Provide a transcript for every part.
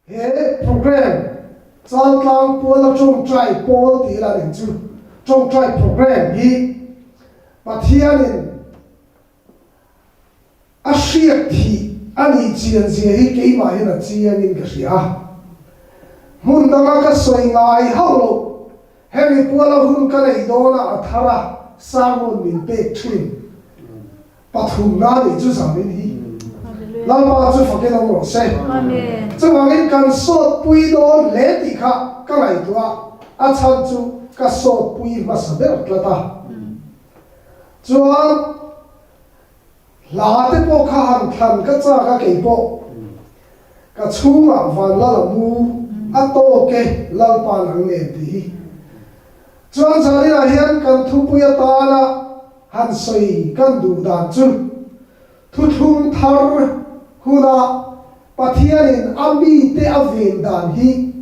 He programme Chaltlang puala tawngtai pawl tih ila ning chu tawngtai programme hi Pathianin a hriat thih a nih chian zia hi keimahin a chiangin ka hria a. Hmun danga ka sawi ngai hauh loh hemi puala hun ka neih dawna a thar a sermon min pek thin. Pathumna nih chu zanin hi Lalpa chu fakin awm rawh se. Chuvangin kan sawtpui dawn hle tih kha ka ngaihtuah a, a chhan chu ka sawtpui hmasa ber tlat a. Chuan hla te pawh kha han thlan ka chak a kei pawh ka chhungah van lal a mu a tawk e Lalpa nang nen tih hi. Chuan zaninah hian kan thupui atana han sawi kan duh dan chu thuthlung thar huna Pathianin a mite a ven dan hi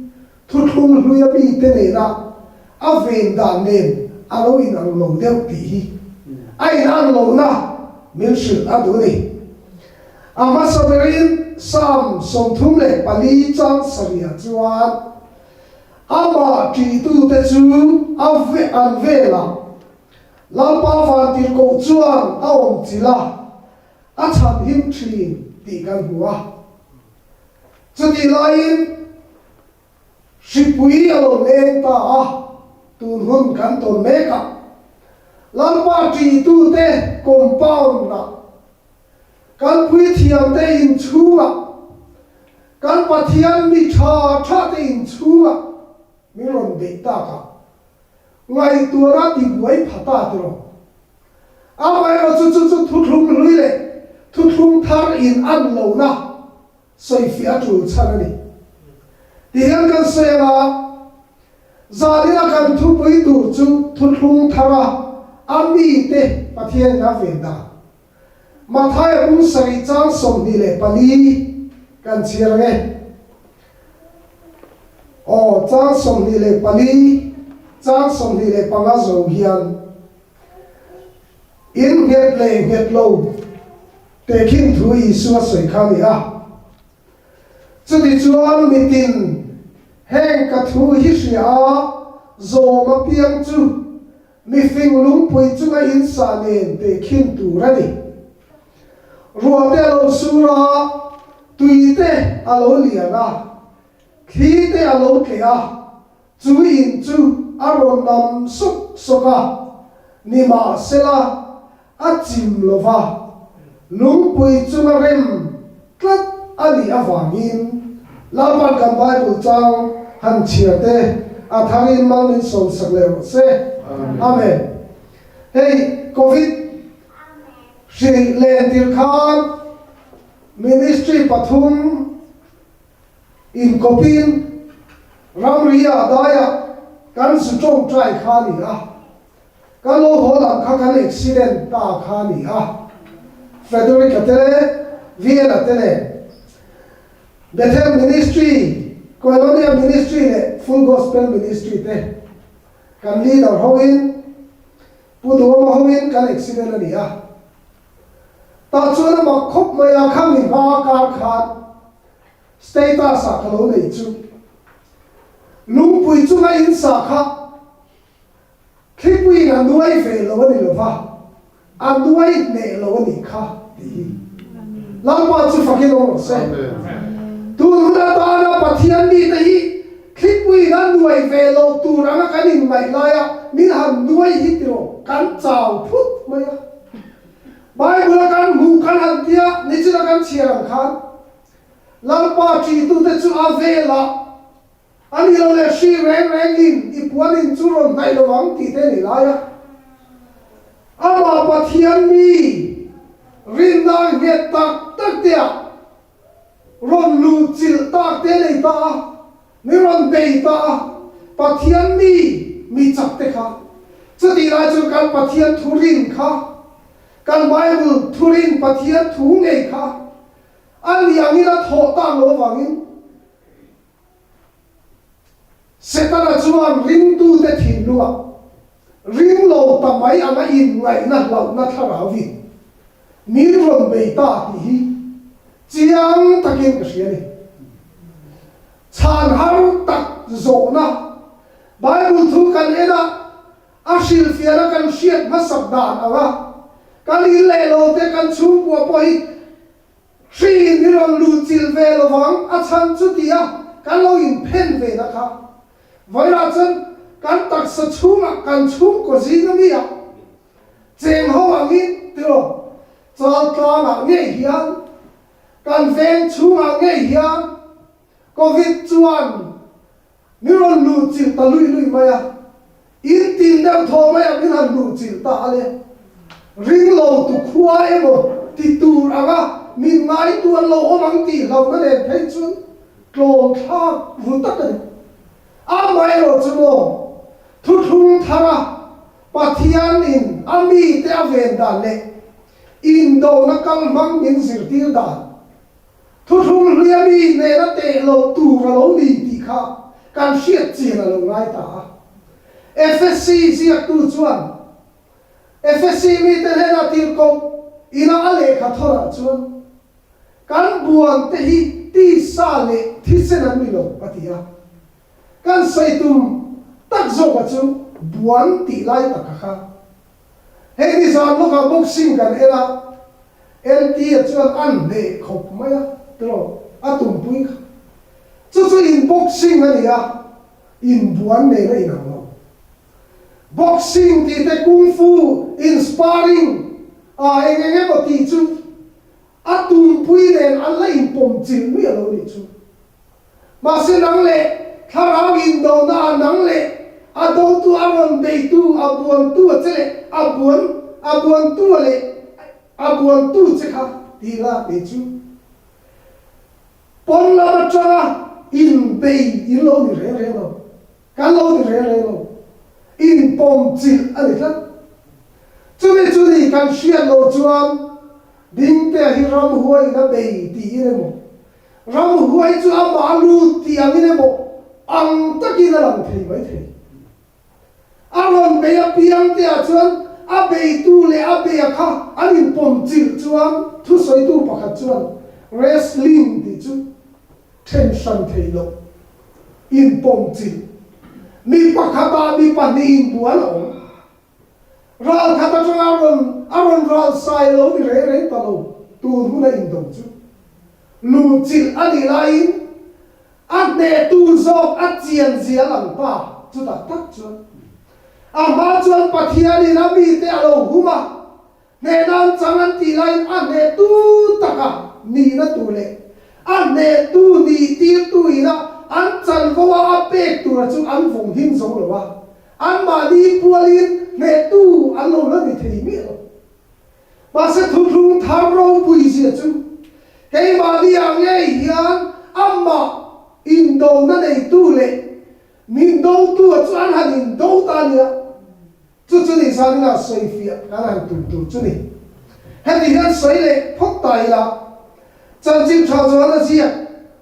thuthlung hluia mite nena a ven dan nen a lo inang lo deuh tih hi a inang lohna min hrilh a duh a ni. A hmasa berin Psalm 34 chang sarihah chuan, Amah ṭihtute chu a an velah Lalpa vantirhkoh chuan a awm chilh a, a chhan him ṭhin tih kan hmu a. Chutih laiin hripui a lo leng ta a, tun hun kan tawn mek a, Lalpa ṭihtute compound-ah kan puithiamte inchhungah, kan Pathian mi ṭha ṭhate inchhungah min rawn beih tak a, ngaihtuahna tibuai pha ta tiraw? Amaherawh chu chu chu thuthlung hlui leh thuthlung thar in an lohna sawifiah a ṭul chhan a ni. Tihian kan sawi anga, zanina kan thupui tur chu thuthlung thara a mite Pathianin a ven dan. Mathaia bung sarih chang 24 kan chhiar ang e. Aw, chang 24, chang 25 zo hian in nghet leh nghet lo tehkhin thu Isua sawi kha a ni a. Chutichuan mitin heng ka thu hi hria a, zawm apiang chu Mifing lungpui chunga insa nen tehkhin tur a ni. Ruah te a lo sur a, tui te a lo lian a, thli te a lo tleh a, chu in chu a rawn nam sawk sawk a, nimahsela a chim lo va, lungpui chunga rem tlat a nih avangin Lalpan kan Bible chang han chhiar te a tharin mal min sawmsak leh rawh se. Amen. Hei Covid hri len tir khan ministry pathum inkawpin ramri ah daiah kan zu tawngtai kha a ni a. Kan lo haw lam kha kan accident ta kha a ni a, Frederick-a te leh Vienna te nen Bethel Ministry, Koinonia Ministry leh Full Gospel Ministry te kan leader hoin Pu Duhawma hoin kan accident a ni a. Tah chuan a mak khawp mai a, khami hma kar khan status-ah ka lo nei chu lungpui chunga insa kha Thlipuiin a nuai ve lo a ni lo va, a nuai hneh lo a nih kha tih hi Lalpa chu fakin awm rawh se. Tun hun atana Pathian mite hi thlipuiin a nuai ve lo tur anga kan inngaih laia min han nuai hi tiraw kan chau phut mai a. Bible-a kan hmuh kan han tia nichina kan chhiar ang khan Lalpa ṭihtute chu a velah A ni lo leh hri reng rengin i puanin chu rawn hnaih lo ang tih te a ni lai a. Amah Pathian mi rinna nghet tak tak te ah rawn luh chilh tak te a nei ta a, mi rawn bei ta a, Pathian mi mi chak te kha. Chutih lai chuan kan Pathian thu rin kha, kan Bible thu rin Pathian thu ngei kha a ni angin a thawh tak lo avangin, Setana chuan ringtute thinlungah ring lo ta mai anga inngaihna hlauhna thlarauin min rawn bei ta tih hi chiang takin ka hria a ni. Chhan har tak zawhna Bible thu kan en a, a hrilhfiahna kan hriat hmasak dan ang a, kan in leh lo te kan chhungkua pawh hi hriin i rawn luh chilh ve lo vang, a chhan chu ti a kan lo inphen ve na kha. Vawilah chuan kan taksa chhungah kan chhungkaw zing ami a cheng ho angin tiraw Chaltlangah ngei hian Kan veng chhungah ngei hian Covid chuan min rawn luh chilh ta luih luih mai a, in tin deuh thaw mai a min han luh chilh ta a le. Ring lo tu khua emaw ti tur anga min ngaitu an lo awm ang tih hlauhna nen phei chuan tlawm thlak vu tak a ni. Amaherawh chu maw thuthlung thara Pathianin a mite a ven dan leh Indona kal hmang min zirtir dan, thuthlung hluia mi nena teh loh tur a lo ni tih kha kan hriat chian a lo ngai ta a. Efesi ziaktu chuan Efesi mite hnena tirhkoh ina a lehkha thawrah chuan, Kan buan te hi tisa leh thisen an ni lo, a ti a. Kan sawi tum tak zawka chu buan tih lai taka kha Hei nizan lawkah boxing kan en a, LT-a chuan a hneh khawp mai a, tiraw, a tumpui kha. Chu chu in boxing a ni a, inbuan nen a inang lo. Boxing tih te kung fu, in sparring, ah eng eng emaw tih chu a tumpui nen an la inpawm chilh miah lo nih chu. Mahse nang leh thlarau indona ah nang leh a dotu a rawn beitu a buantu a che leh a buan a buantu a leh a buantu che kha ti la kei chu pawn lam atanga inbei in lo ni reng reng lo kan lo ni reng reng lo inpawm chilh a ni tlat. Chumi chu ni kan hriat loh chuan Dingtea hi ramhuai in a bei tiin emaw Ramhuai chu amah a lut tih angin emaw ang takin a lang thei mai thei. A rawn bei apiang te ah chuan a beitu leh a beia kha an inpawm chilh chuan thusawitu pakhat chuan wrestling tih chu then hran thei loh inpawm chilh mi pakhat ah mi pahnih inbual a awm. Ral khat atanga a rawn a rawn ral sai lo ni reng reng ta lo, tun huna indo chu luhchilh a nih laiin a hnehtu zawk a chian zia lang ta chutah tak chuan a hma chuan Pathianin a mite a lo hum a, Hnehnan chang an tih laiin a hnehtu taka nihna tur leh a hnehtu nih tirtu ina an chanvo a a pek tura chu an vawng him zo lo a, anmahni pualin hnehtu an lo la ni thei miah lo. Mahse thuthlung thar ropui zia chu keimahni ah ngei hian amah indona neitu leh min dotu a chu an han indo ta nia. Chu chu ni zaninah sawifiah kan han tum tur chu ni. Heti hian sawi leh phawt ta ila, chanchin tha chuan a ziak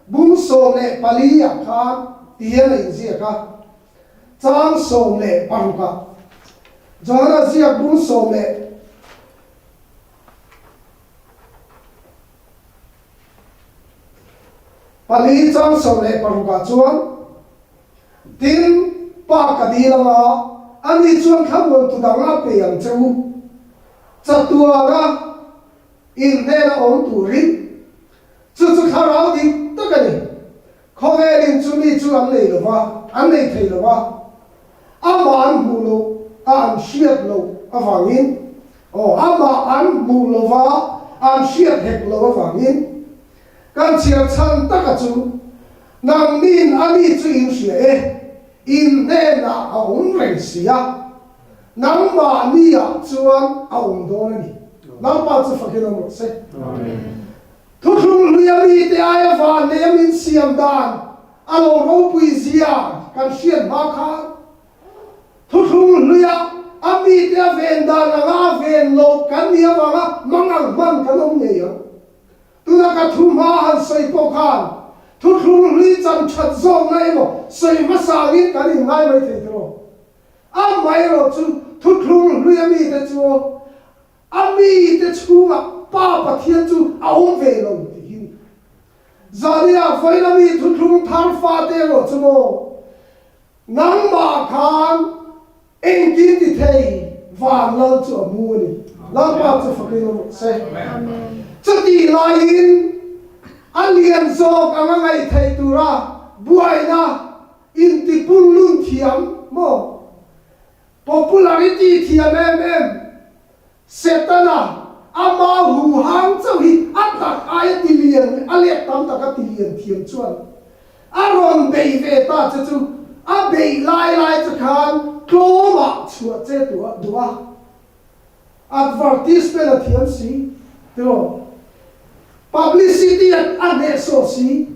bung 14 ah khan ti hian a inziak a, chang 16 ah Johana ziak bung sawm leh pali chang 16 ah chuan, Tin, Pa ka dil anga, ani chuan thlamuantu dang a pe ang che u. Chatuana in hnena awm turin, chu chu thlarau dik tak a ni. Khawvelin chu mi chu an nei lo va, an nei thei lo va, amah an hmuh loh a an hriat loh avangin, aw, amah an hmuh lo va, an hriat hek loh avangin, Kan chhiar chhan taka chu nangni'n a ni chu in hria e, in hnenah a awm reng si a, nangmahni ah chuan a awm dawn a ni. Lalpa chu fakin awm rawh se. Thuthlung hluia mite aia van nei a min siam dan a lo ropui zia kan hriat hma khan thuthlung hluia a mite a ven dan anga a ven loh kan nih avanga mangang hman kan awm ngei ang. Tuna ka thu hma han sawi pawh khan thuthlung hlui chan that zawkna emaw sawi hmasa angin kan inngai mai thei tiraw? Amaherawh chu thuthlung hlui a mite chu a mite chhungah Pa Pathian chu a awm ve lo tih hi ni. Zaninah vawiin ami thuthlung thar fate erawh chu maw nangmah khan engtin ti thei van lal chu a mu a ni. Lalpa chu fakin awm rawh se. Chutih laiin a lian zawk anga ngaih theih tura buaina intipunlun thiam maw Popularity thiam em em Setana ama huhang chauh hi a tak aia ti lian a let tam taka ti lian thiam chuan a rawn bei ve ta che chu a beih lai lai che khan tlawmah chhuah che duh a. Advertisement a thiam si tiraw? Publicity a hnehsawh si.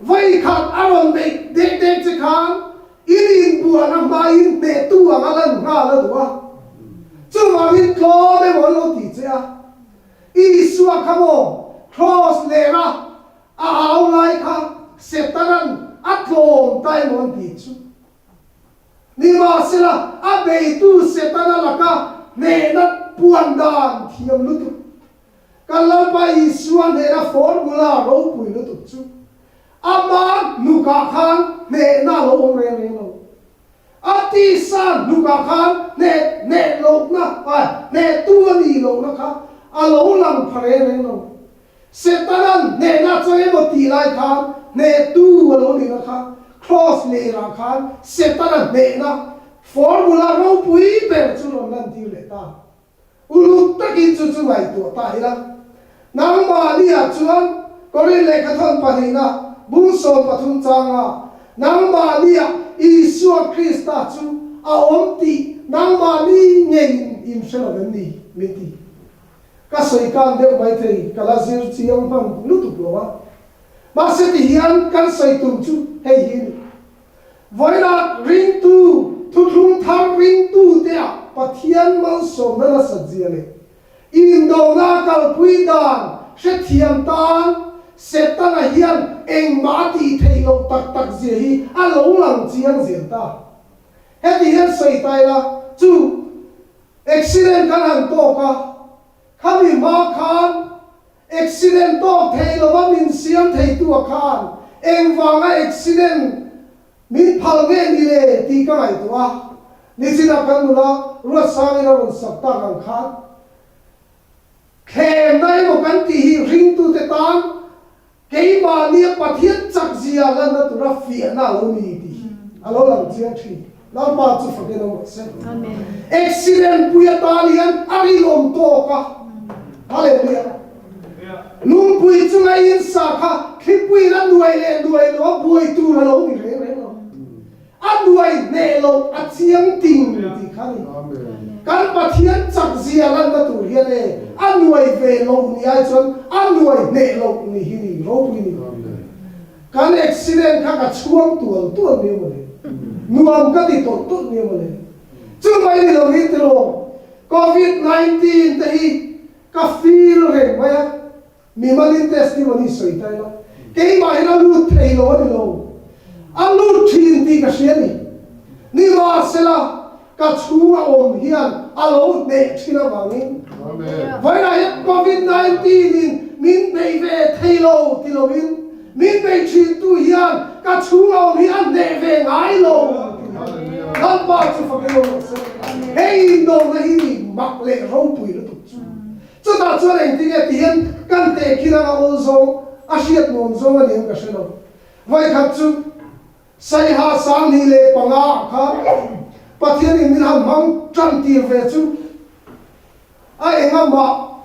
Vawikhat a rawn beih dek dek che khan in inbuan a hmain hnehtu ang a lan nghal a duh a. Chuvangin tlawm emaw an lo ti che a. Isua kha maw Cross lera a au lai kha Setanan a tlawm ta emaw an ti chu. Nimahsela, a beitu Setana laka hnehna puan dan thiam lutuk, kan Lalpa Isua hnehna formula ropui lutuk chu ama hnukah khan hnehna a lo awm reng reng lo. A tisa hnukah khan hneh hneh lohna, hnehtu a nih lohna kha a lo lang pha reng reng lo. Setana'n hnehna chang emaw tih lai khan hnehtu a lo nihna kha Kraws lerah khan Setana hnehna formula ropui ber chu rawn lantir leh ta. Uluk takin chu chu ngaihtuah ta ila. Nangmahniah chuan Korin lehkhathawn pahnihna bung 13 changa nangmahniah Isua Krista chu a awm tih nangmahni ngeiin in hre lo em ni? min ti. Ka sawi kan deuh mai thei, ka la zir chiang hman lutuk lo a. Mahse ti hian kan sawi tum chu hei hi a ni. Vawiinah ringtu, thuthlung thar ringtu te ah Pathian malsawmna nasat zia leh indona a kalpui dan hrethiam tan Setana hian engmah a tih theih loh tak tak zia hi a lo lang chiang zel ta. Heti hian sawi ta ila chu Accident kan han tawk a, khami hma khan accident tawk thei lova min siam theitu a khan engvanga accident min phal nge ni le tih ka ngaihtuah a, nichinah kan nula Ruatsangin a rawn sak tak ang khan thlemna emaw kan tih hi ringtute tan Keimahnia Pathian chak zia lanna tura fiahna a lo ni tih hi a lo lang chiang thin. Lalpa chu fakin awm rawh se. Accident pui atan hian a rinawm tawk a. Hallelujah. Lungpui chunga insa kha thlipuiin a nuai leh nuai lo a buai tur a lo ni reng reng lo. A nuai hneh loh a chiang ting tih kha a ni. Kan Pathian chak zia lanna tur hian e a nuai ve loh ni ai chuan a nuai hneh loh ni hi ni ropui ni. Kan accident kha ka chhuang tual tual nia mawle. Nuam ka ti tawlh tawlh nia mawle. Chu mai ni lo hi tiraw Covid 19 te hi ka feel reng mai a. Mimalin testimony sawi ta ila, keimah hian a lut thei lo a ni lo, a lut thin tih ka hria ni. Nimahsela, ka chhung a awm hian a lo hneh thin avangin vawiinah hian Covid 19 in min bei ve thei lo ti loin min bei thintu hian ka chhung a awm hi a hneh ve ngai lo ti hi Lalpa chu fakin awm rawh se. Hei indawhna hi ni mak leh ropui lutuk chu. Chutah chuan engtin nge ti hian kan tehkhin anga awl zawng a hriat nuam zawng a ni ang ka hre lo. Vawikhat chu Saiha 2005 ah khan Pathianin min han hmang tan tir ve chu a enga mah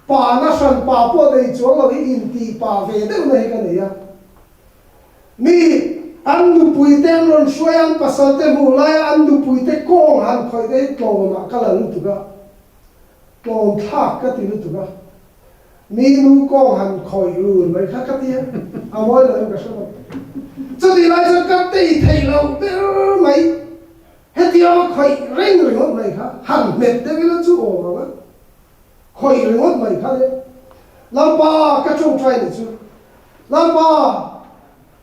pa na hran pa pawh nei chuang lo hi intih pa ve deuhna hi ka nei a. Mi an nupui te an rawn hruai a, an pasal te hmuh laia an nupui te kawng han khawih te hi tlawmah ka la lutuk a. Tlawm thlak ka ti lutuk a, mi nu kawng han khawih run mai kha ka ti a, a mawi lo em ka hre lo. Chutih lai chuan ka tei theih loh ber mai, hetiang a khawih reng ringawt mai kha han hmet deuh ila chu awm ang a, khawih ringawt mai kha le. Lalpa ka tawngtai ni chu, Lalpa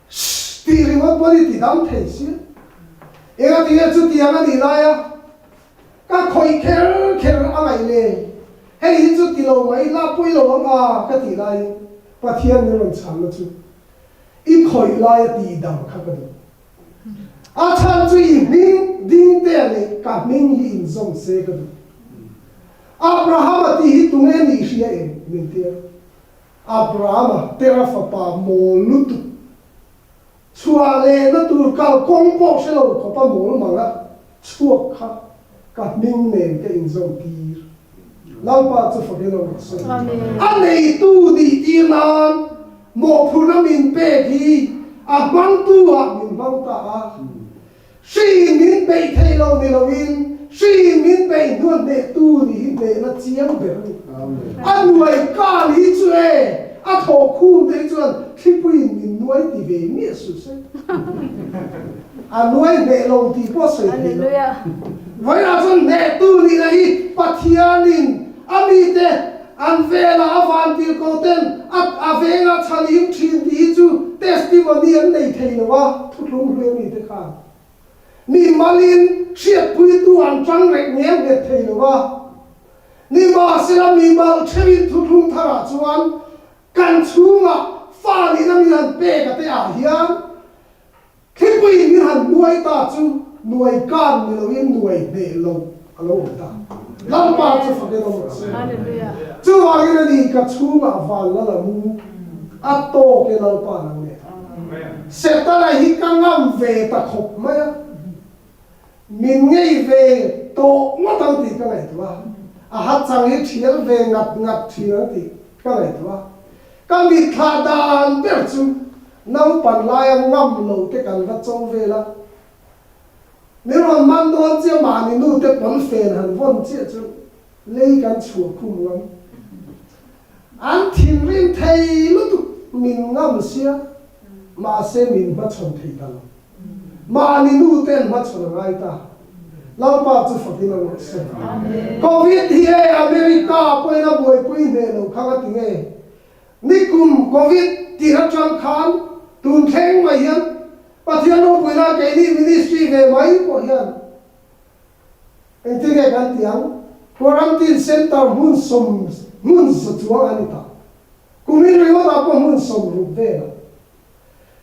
shh tih ringawt pawn i ti dam thei sia, engatinge chutiang a nih lai a, Ka khawih kher kher a ngaih le, hei hi chu ti lo mai la pawi lo ang a ka tih laiin Pathian min rawn chhanna chu. I khawih laia tihdam kha ka duh. A chhan chu i hming dingtea leh ka hming hi inzawm se ka duh. Abrahama tih hi tunge nih hria em? Min ti a. Abrahama, Tera fapa mawl lutuk. Chhuah lehna tur kalkawng pawh hre lo khawpa mawl mang a chhuak kha ka hming nen ka inzawm tir. Lalpa chu fakin awm rawh se. A neitu nih tir nan mawhphurhna min pek hi a hmangtu ah min hmang ta a. Hriin min beih theih lo ni loin hriin min beih hnuah hnehtu nih hi hnehna chiang ber a ni. A nuai kal hi chu e, a thawh khum te hi chuan thlipuiin min nuai ti ve miah suh se. A nuai hneh lo tih pawh sawi thei lo. Vawiinah chuan hnehtu nihna hi Pathianin a mite an velah a vantirhkoh ten a a vengah chhanhim thin tih hi chu testimony an nei thei lo a, thuthlung hlui mite khan mi malin hriatpuitu an tang rek ngel nghet thei lo a. Nimahsela mi mal theuhin thuthlung tharah chuan kan chhungah fa nihna min han pek a te ah hian Thlipuiin min han nuai ta chu nuai kan ni loin nuai hneh lo a lo awm ta. Lalpa chu fakin awm rawh se. Chuvangin a ni ka chhungah van la la mu a tawk e Lalpa nang nen. Setana hi ka ngam ve ta khawp mai a, min ngei ve tawh ngawt ang tih ka ngaihtuah a, a hachang hi thial ve ngat ngat thin ang tih ka ngaihtuah a. Ka mitthla dan ber chu naupan laia ngam lo te kan va cho vel a, min rawn man dawn chiah mahni nu te pawn fen han vawn chiah chu lei kan chhuah khum ngam. An thinrim thei lutuk min ngam sia, mahse min hmachhawn thei ta lo. Mahni nu te an hmachhawn a ngai ta. Lalpa chu fakin a rawh se. Covid hi e America pawhin a buaipui hneh lo kha nga ti nge? Nikum Covid tih atang khan tun thleng mai hian Pathian ropuina keini ministry ve mai pawh hian engtin nge kan ti ang? Quarantine center hmun sawm hmun za chuang an ni ta. Kumin ringawtah pawh hmun 60 velah.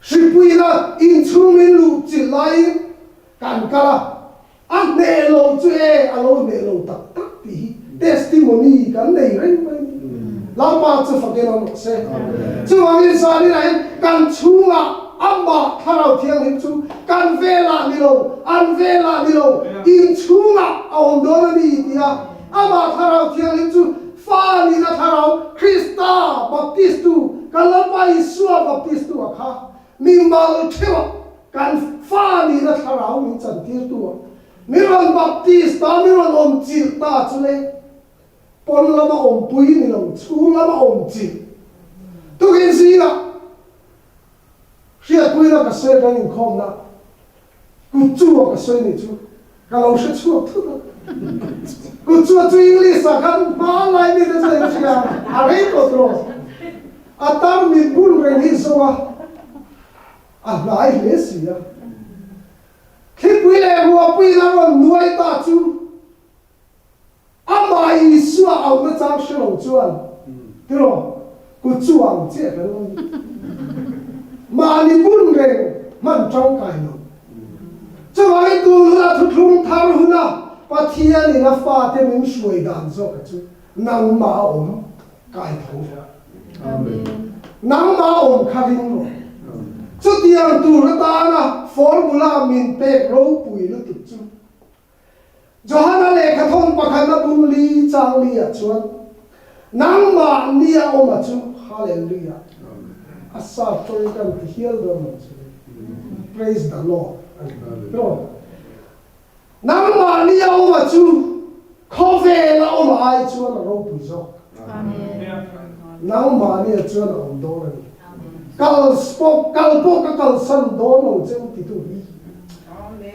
Hripuina inchhung min luh chilh laiin kan kal a, a hneh lo chu e, a lo hneh lo tak tak tih hi testimony kan nei reng mai a ni. Lalpa chu fakin awm rawh se. Chuvangin zaninah hian kan chhungah Amah Thlarau Thianghlim chu kan velah ni lo, an velah ni lo, inchhungah a awm dawn a ni ti a, Amah Thlarau Thianghlim chu Fa nihna Thlarau, Krista Baptistu, kan Lalpa Isua Baptistu a kha, mi mal theuh kan Fa nihna Thlarau min chantirtu a, mi rawn Baptist ta, mi rawn awm chilh ta chu le, pawn lama awmpui ni lo, chhung lama awm chilh. Tukin zingah Hriatpuina ka sawi kan inkhawmna kut chu a ka sawi nih chu ka lo hre chhuak thut a. Kut chu a chu English ah khan hma lai mi te chu eng hria a rei tawh tawh. A tar mit bun reng hi zawng a, a hnai hle si a. Thlipui leh ruahpuiin a rawn nuai ta chu Amah Isua auhna chang hre lo chuan, tiraw, kut chu ang chiah kan lo ni. Mahni bun reng hman tangkai lo. Chuvangin tun huna thuthlung thar huna Pathianin a fate min hruai dan zawka chu nangmah a awm kai tho rawh. Nangmah a awm kha ring rawh. Chutiang tur atana formula min pek ropui lutuk chu Johana lehkhathawn pakhatna bung li chang li ah chuan, Nangmah ni a awm a chu, Hallelujah, a sap tawng kan ti hial dawn lo chu le, Praise the Lord a ni tawh. Nangmah ni a awm a chu, khawvel a awm ai chuan a ropui zawk. Nangmah ni ah chuan a awm dawn a ni. Kal pawh kal pawh ka kalsan dawn lo che u titu hi.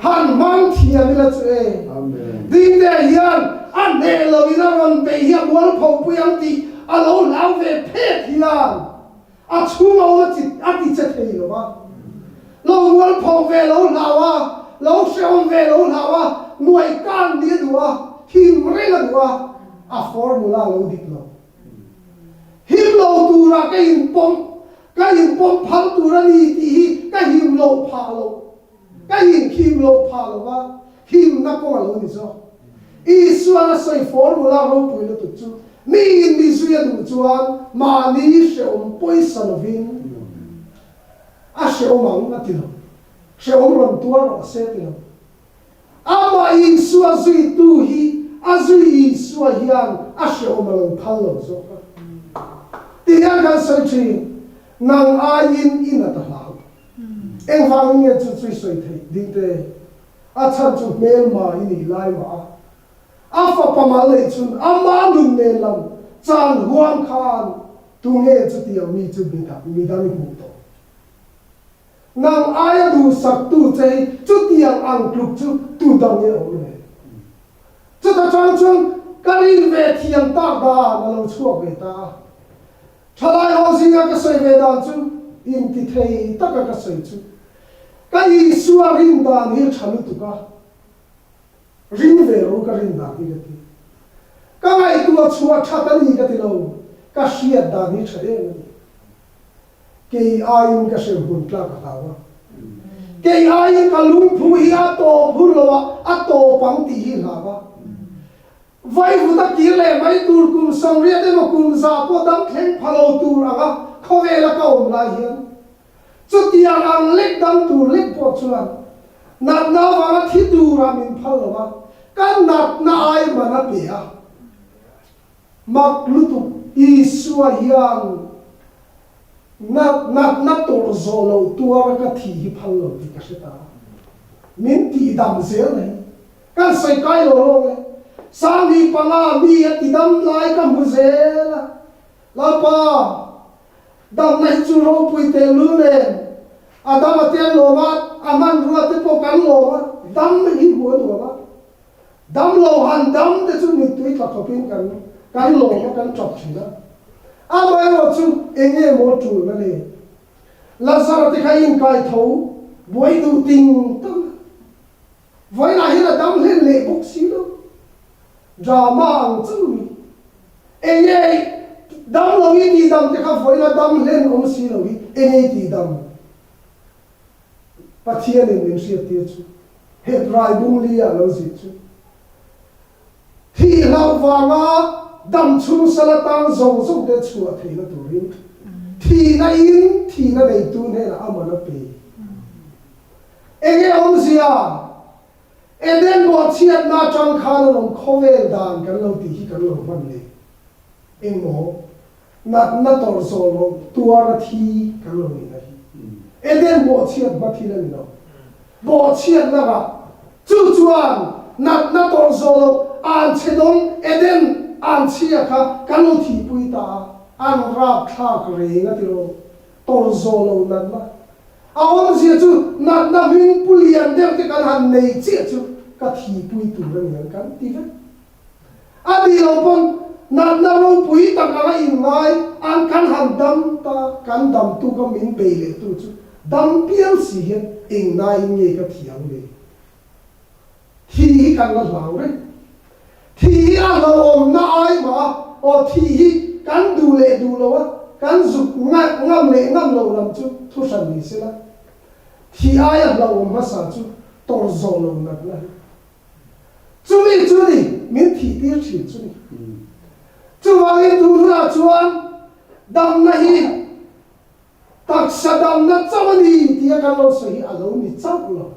Han hmang thiam ila chu e. Dingte hian a hneh lo in a rawn bei hi a mualpho pui ang tih a lo hlau ve phet hian a chhung a awm a chi a ti che thei lo va. Lo mualpho ve lo hlau a, lo hrehawm ve lo hlau a, nuai kan nih a duh a, him reng a duh a, a formula a lo dik lo. Him lo tura ka inpawm. Ka inpawm phal tur a ni tih hi ka him loh phah loh, ka inkhim loh phah lo va, himna kawng a lo ni zawk. Isuan a sawi formula ropui lutuk chu miin mi zui a duh chuan mahni hrehawm pawisa lovin a hrehawm ang a ti lo, hrehawm rawn tuar rawh se a ti lo. Amah Isua zuitu hi a zui Isua hian a hrehawm a lo phal lo zawk a. Ti hian kan sawi thin, Nang aiin i nat a hlau. Engvangin nge chu chu i sawi theih ding te? A chhan chu hmelma i nih lai mah a. A fapa mal neih chhun ama nun nen lam chan huam khan tunge chutiang mi chu midang i hmuh tawh? Nang aia duhsaktu che hi chutiang ang tluk chu tu dang nge awm le? Chuta chang chuan ka rin ve thiam tak dan a lo chhuak ve ta a. Thalai ho zinga ka sawi ve dan chu inti thei taka ka sawi chu ka Isua rin dan hi tha lutuk a, ring ve ro ka rin dan hi ka ti. Ka ngaihtuah chhuah that a ni ka ti lo, ka hriat dan hi tha em a ni. Kei aiin ka hremhmun tlak a hlau a, kei aiin ka lungphu hi a tawp hun lo a, a tawp ang tih hi hlau a. Vaivut a kir leh mai tur kum 80 emaw kum 100 pawh dam thleng pha lo tur anga khawvela ka awm lai hian chutiang ang lek dam tur lek pawh chuan natna avanga thi turah min phal lo a, ka natna ai man a pe a. Mak lutuk Isua hian nat natna tawrh zawh loh tuara ka thi hi phal lo tih ka hre ta. Min tihdam zel na hi kan sawi kai lo lawng e. Sangni panga mi a tidam lai ka hmu zel a. Lalpa, damna hi chu ropui tehlul nen a dam a te an lawm a, a hmanrua te pawh kan lawm a, dam hi hmuh a nuam a. Damlo han dam te chu mittui tla khawpin kan kan lawm a, kan tap thin a. Amaherawh chu eng nge maw tulna le? Lazara te kha inkai tho buai duh ting tang a. Vawiinah hian a dam hlen leh bawk si lo. Drama ang chauh ni. Eng nge damlo i tihdam te kha vawiina dam hlen awm si lo hi eng nge i tihdam? Pathianin min hriattir chu Hebrai bung li ah lo zir chu thih hlauh vanga dam chhung sal atang zawng zawng te chhuah theihna turin thihna in thihna neitu hnenah a man a pe. Enge awmzia? Eden bawhchhiatna atang khan an awm khawvel dan kan lo tih hi kan lo hman le. Engmaw? Natna tawrh zawh loh tuar a thi kan lo nihna hi Eden bawhchhiat hma thil a ni lo. Bawhchhiatna rah chu chuan natna tawrh zawh loh an chhe dawng Eden an chhia kha kan lo thihpui ta a, an rapthlak reng a ti lo. Tawrh zawh loh natna a awmzia chu natna hming pu lian deuh te kan han nei chiah chu ka thihpui tur a ni ang kan ti vek. A nih loh pawn natna ropui tak anga inngai an kan han dam ta, kan dam tuk a min bei leh tu chu dam pial si hian eng naiin nge ka thiam le? Thi hi kan la hlau reng. Thi hi a hlauhawmna ai mah a, aw thi hi kan duh leh duh lo a, kan zuk ngam leh ngam lo lam chu thu hran ni sela, thi aia hlauhawm hmasa chu tawrh zawh lo natna hi. Chumi chu ni, min thih tir thin chu ni. Chuvangin tun hunah chuan damna hi taksa damna chauh a ni tia kan lo sawi hi a lo ni chauh lo.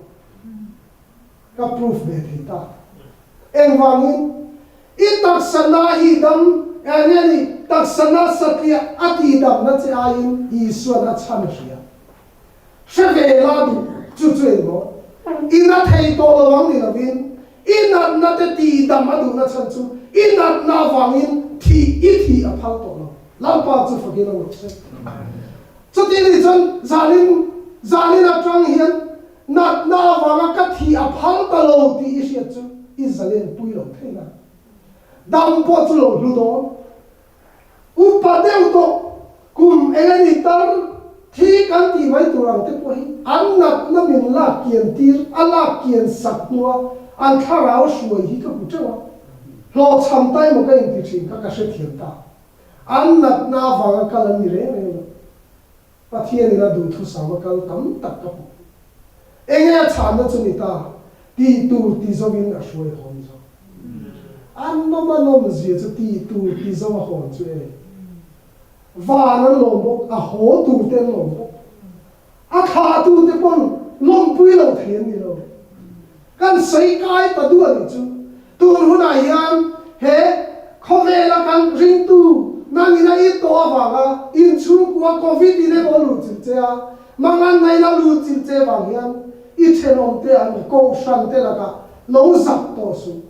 Ka proof ve thei ta. Engvangin? I taksa na hi dam, eng nge ni, taksa na satliah a tihdamna che aiin Isuan a chhan a hria. Hre ve la duh chu chu engmaw? I na thei tawh lo ang ni lovin i natna te tihdam a duhna chhan chu i natna avangin thih i thih a phal tawh lo. Lalpa chu fakin a rawh se. Chuti nih chuan zanin zanin atang hian natna avanga ka thih a phal ta lo tih i hriat chu i zalen pui lo thei na. Dam pawh chu lo hlu dawn. Upa deuh tawh kum eng a ni tar thi kan tih mai tur ang te pawh hi an natna min lak kian tir a lak kian sak hnua an thlarau hruai hi ka hmu teuh a, hlawhchham ta emaw ka inti thin kha ka hrethiam ta. An natna avanga kal an ni reng reng lo. Pathianin a duhthusam a kal tam tak ka hmu. Enge a chhanna chu ni ta? Tih tur ti zo in a hruai hawn zo. A nawm a nawm zia chu tih tur ti zo a hawn chu e. Van an lawm bawk, a haw tur te an lawm bawk. A thlah tu te pawn lawmpui lo thei an ni lo. Kan sawi kai ta duh a nih chu. Tun hunah hian he khawvela kan ringtu nangin a it tawh avanga inchhungkua Covid in emaw a luhchilh che a, mangan nain a luhchilh che vang hian i thenawm te an kohhran te lakah lo zak tawh suh.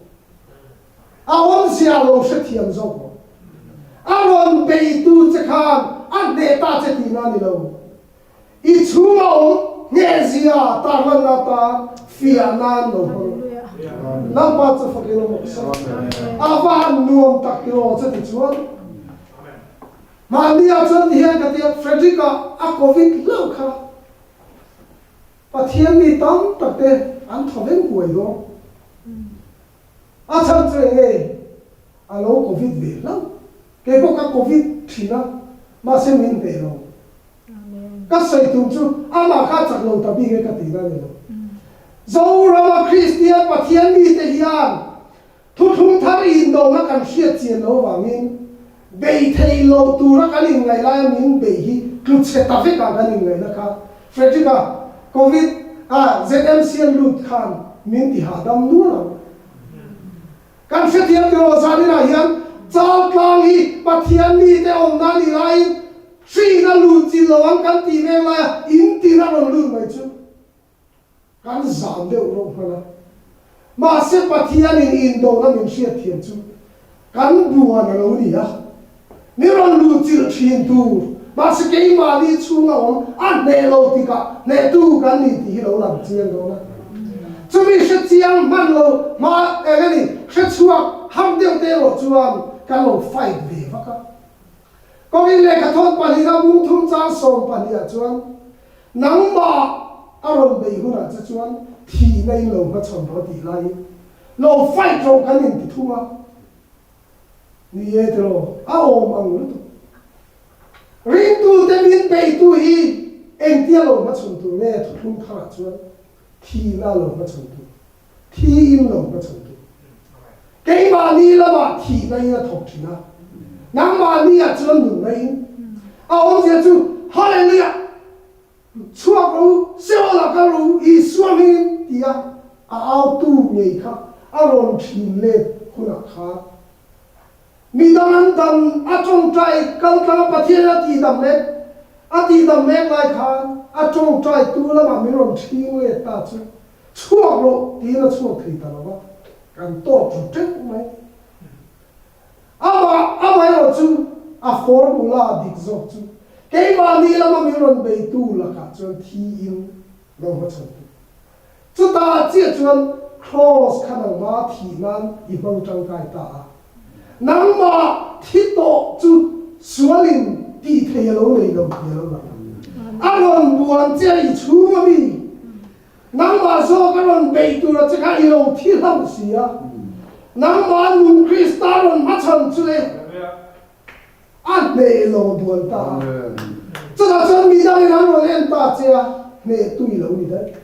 A awmzia lo hrethiam zawk rawh. A rawn beitu che khan a hneh ta che tihna a ni lo. I chhunga awm hnehzia tarlanna atan fiah nan lo hmang rawh. Lalpa chu fakin awm rawh se. A va han nuam tak tiraw chuti chuan mahni ah chuan tihian ka tia Frederick-a a covid hlauh kha Pathian mi tam tak te an thaw veng huai dawn. A chhan chu eng nge? A lo covid ve hlauh. Kei pawh ka covid thin a, mahse min hneh lo. Ka sawi tum chu amah kha chak lo ta bik e ka tihna a ni lo. Zorama Kristian Pathian mite hian thuthlung thar indona kan hriat chian loh avangin bei theih loh tura kan inngaih laia min bei hi tlu chhe ta vekah kan inngaihna kha Frederick-a Covid a ZMC an lut khan min ti hahdam nual ang. Kan hrethiam tiraw zaninah hian Chaltlang hi Pathian mite awmna a nih laiin hriin a lut chilh lo ang kan tih mek laia in tin a rawn lut mai chu kan zam deuh reuh hman a. Mahse Pathianin indona min hriatthiam chu Kan buan a lo ni a, mi rawn luh chilh thin tur, mahse keimahni chhunga awm a hneh lo tikah hnehtu kan ni tih hi lo lang chiang dawn a. Chumi hre chiang hman lo hma eng a ni, hre chhuak har deuh te erawh chuan kan lo fight ve vak a. Kawngin lehkhathawn pahnihna bung thum chang 12 ah chuan nangmah a rawn bei hunah che chuan thihna in lo hmachhawn rawh tih laiin Lo fight rawh kan inti thung a, ni e tiraw, a awm ang lutuk. Ringtute min beitu hi engtia lo hmachhawn tur nge thuthlung tharah chuan thihna lo hmachhawn tur, thiin lo hmachhawn tur. Keimahni lamah thihna in a thawk thin a, nangmahni ah chuan nunna in a awmzia chu Hallelujah! Chhuak rawh u, Seol ah kal rawh u, Isua hmingin, tia a autu ngei kha a rawn thin let hunah khan midang an dam a tawngtai kaltlanga Pathianin a tihdam mek a tihdam mek lai khan a tawngtai tu lamah min rawn thing let ta chu chhuak rawh tiin a chhuak thei ta lo va, kan tawt ru teuh mai. Amah, amaherawh chu a formula dik zawk chu keimahni lama min rawn beitu lakah chuan thiin lo hmachhawn tu. Chutah chiah chuan Kraws kha nangmah thih nan i hmang tangkai ta a. Nangmah thi tawh chu sualin tih thei a lo nei lo tih a lo lang a. A rawn buan che a i chhung a mi. Nangmah zawk a rawn beih tur a che kha i lo thi hlauh si a, nangmah nung Krista rawn hmachhan chu le a hneh lo buan ta a. Chutah chuan mi dangin an rawn en ta che a, hnehtu i lo ni daih.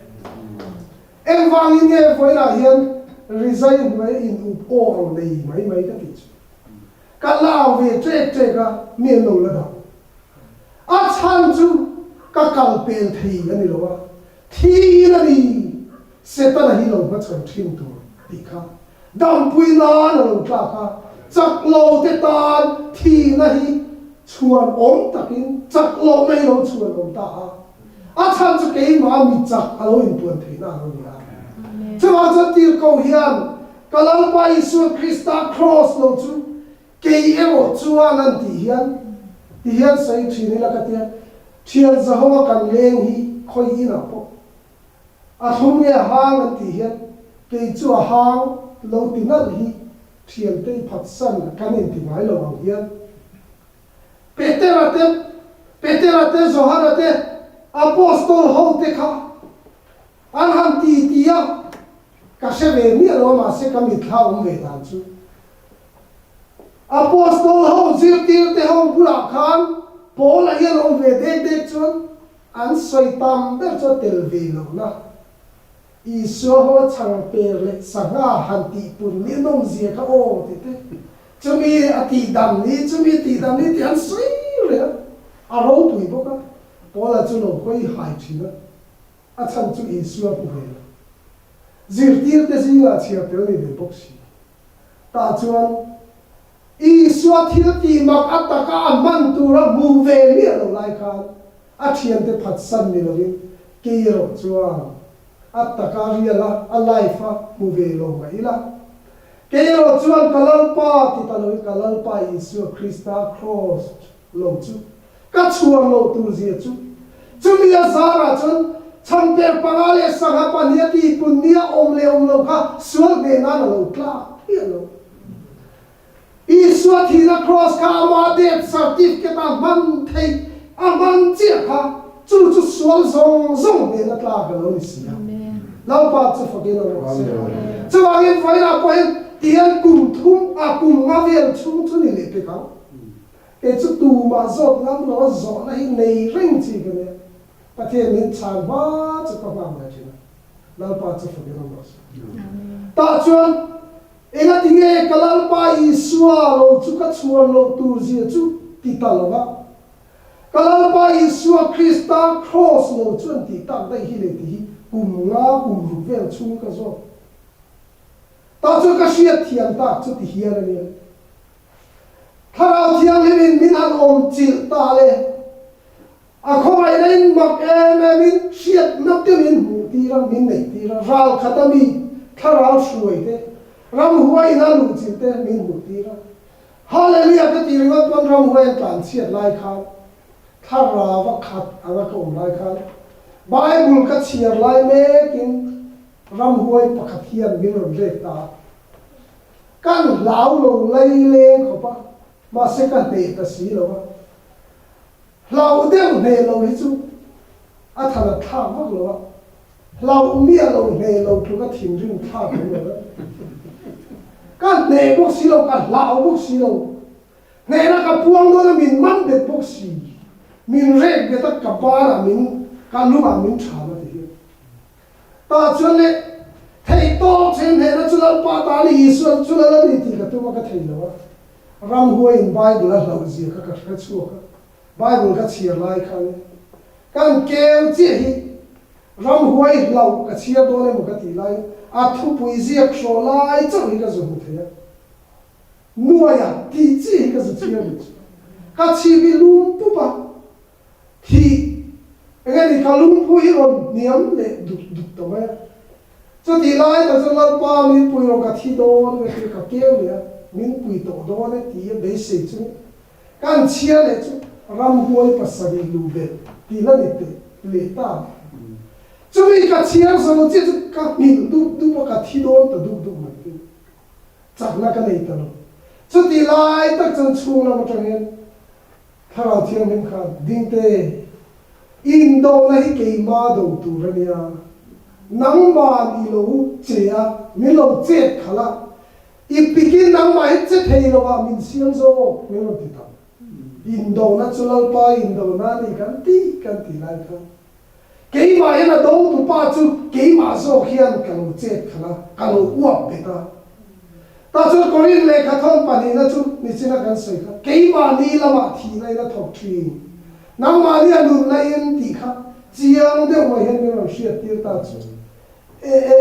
Engvangin nge vawiinah hian rizai hnuai in up aw ang nei mai mai ka tih chu. Ka la au ve ṭek ṭek a, mi an lo la dah. A chhan chu ka kal pel thei a ni lo a, thi in a ni, Setana hi lo hmachhawn ṭhin tur tih kha dampui nan a lo tlak a, chak lo te tan thihna hi chhuan awm takin chak lohna hi lo chhuan awm ta a, a chhan chu keimah mi chak a lo inpuan theihna a lo ni a. Chuvang chuan tirhkoh hian ka Lalpa Isua Krista kraws lo chu Kei erawh chuan an tih hian, ti hian sawi thin ila ka tia, thian zahawa kan leng hi khawi inah pawh a thlum nge a hang an tih hian kei chu a hang lo ti nalh hi thian te i phatsan kan inti ngai lo ang hian Petera te Petera te Johana te Apostol ho te kha an han ti ti a ka hre ve miah lo a mahse ka mitthla awm ve dan chu Apostol ho zirtirte ho bulah khan. Paula hian awm ve dek dek chuan an sawi tam ber chu a tel ve lohna. Isua ho chhang per leh sangha han tih pun ni nawmzia kha aw tih te, chumi a tih dam ni, chumi a tih dam ni tih an sawi reng a, a ropui bawk a, Paula chu lo hawi hai thin a, a chhan chu Isua hmu ve lo. Zirtirte zingah chhiar tel ni ve bawk si. Tah chuan Isua thil tih mak a taka a hman tura hmu ve miah lo lai khan a thiante phatsan ni lovin kei erawh chuan a taka real a, a life a hmu ve lo mah ila. Kei erawh chuan ka Lalpa ti ta lovin ka Lalpa Isua Krista Kraws lo chu ka chhuan loh tur zia chu chumi a zarah chuan chhangper panga leh sangha pahnih a tihpun nia awm leh awm lo kha sual hneh nan a lo tlak miah lo. Isua thihna Kraws kha ama death certificate a hman theih a hman chiah kha chu chu sual zawng zawng hnehna tlak a lo ni si a. Lalpa chu fakin a rawh se. Chuvangin vawiinah pawh hian tihian kum thum a kum nga vel chhung chu ni leh pek ang. Kei chu tumah zawt ngam lo a zawhna hi nei reng chi ka nia. Pathian min chhan hma chu ka nghak ve thin a. Lalpa chu fakin a rawh se. Tah chuan Engati nge ka Lalpa Isua lo chu ka chhuan loh tur zia chu ti ta lo va? Ka Lalpa Isua Krista Kraws lo chu an tih tak daih hi le ti hi kum nga kum ruk vel chhung ka zawt. Tah chuan ka hriat thiam tak chu ti hian a nia. Thlarau Thianghlimin min han awm chilh ta le. A khawngaihna in mak em em in hriatna te min hmuh tir a, min neih tir a, ral khat a mi thlarau hruai te, ramhuai in a luh chilh te min hmuh tir a. Hallelujah ka tih ringawt pawn ramhuai an tlan chhiat lai khan, thlarau a khat anga ka awm lai khan, Bible ka chhiar lai mek in ramhuai pakhat hian min rawn rek ta a. Kan hlau lo lai leng khawp a, mahse ka hneh ta si lo a. Hlauh deuh hneh lo hi chu a than a thlak vak lo a, hlauh miah lo hneh lo tluk a thinrim thlak awm lo vek. Ka hneh bawk si lo, ka hlau bawk si lo, hnehna ka puang dawn a min man bet bawk si, min rek bet a ka banah min, ka lungah min tham a ti hian. Tah chuan le, theih tawk chen hnehna chu Lalpa tan i Isua chu Lal a ni tih ka tum a ka thei lo a. Ramhuaiin Bible a hlauh zia kha ka hre chhuak a, Bible ka chhiar lai khan kan keu chiah hi ramhuai hlauh ka chhiar dawn emaw ka tih laiin a thupui ziak hrawh lai chauh hi ka zu hmu thei a, nuaia tih chiah hi ka zu chhiar duh chu ka chhip hi lum pup a. Thih eng a ni ka lungphu hi rawn hniam leh duk duk ta mai a. Chutih lai tak chuan Lalpa min pui rawh ka thi dawn ka ti ka keu leh a, min pui tawh dawn e ti a beisei chu kan chhia leh chu ramhuai pasarih luh belh tih la ni teh leh ta. Chumi ka chhiar zo chiah chu ka nghilh dup dup a ka thi dawn ta dup dup mai te chakna ka nei ta lo. Chutih lai tak chuan chhung lam atang hian Thlarau Thianghlim khan dingte, Indona hi keima do tur a nia, nangmah i lo che a, min lo chet khalh a, i pikin nangmah hi che thei lo ah min siam zawk, min rawn ti ta. Indona chu Lalpa indona a ni kan tih kan tih lai khan Keimah hian a dotu pa chu keimah zawk hian ka lo chet khalh a, ka lo uap bet a. Tah chuan Korin lehkha thawn pahnihna chu nichina kan sawi kha, keimahni lamah thihna in a thawk thin, nangmahni a nunna in tih kha chiang deuh mai hian min rawn hriattir ta chu e e